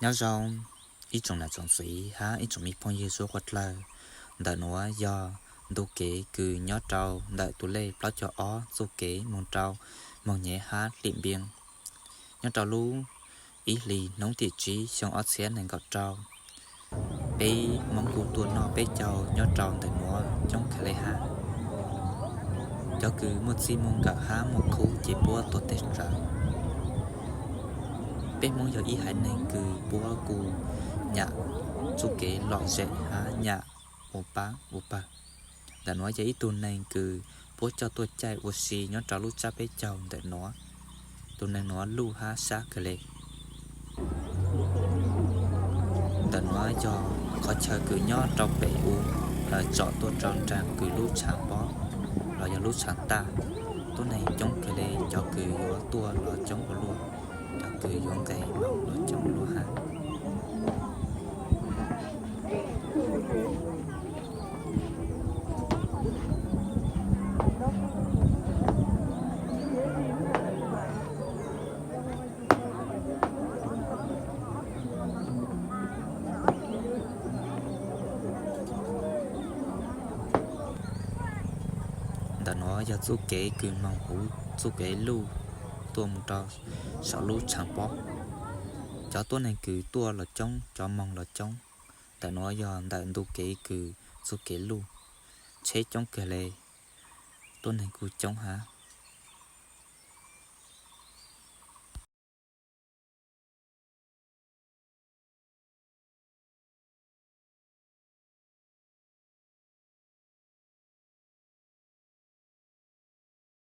Nyob zoo ib tsoom nam tsoom txiv hab ib tsoom me phooj ywg suav qhuav dlawg. Ntawm nuav yog ntu kev kws nyob rau ntawm tus lej plaub caug ob txuj kev moog rau Moos Nyev hab Lim Npiab. Nyob rau lub ib hlis hnub tim tsib xyoo ob txhiab nees nkaum rau, peb Moob kuj tuaj noj peb caug nyob rau ntawm nuav coob kawg le hab. Cov kws muaj txij muaj nkawm hab muaj khub ces puab tuag teg tsawv. Peb Moob yog ib haiv neeg kws puab kuj nyam txuj kev lom zem hab nyam ua pab ua pawg. Ntawm nuav yog ib tug neeg kws puab coj tuaj caij ua si nyob rau lub tsab peb caug ntawm nuav. Tus neeg nuav luj hab sab kawg le. Ntawm nuav yog qhov chaw kws nyob rau pem u, tsom tuaj rau nraag kws lub tshaav pob los yog lub tshaav tag. Tuab neeg coob kawg le, cov kws yuav tuaj los coob ua luaj, cov kws yuav nqes los coob ua luaj hab. Ntawm nuav yog txuj kev kws moog huv txuj kev luj tuaj moog rau saum lub tshaav pob. Cov tuab neeg kws tuaj los coob, cov moog los coob. Ntawm nuav yog ntawm ntu kev kws txuj kev luj, tsheb coob kawg le, tuab neeg kuj coob hab.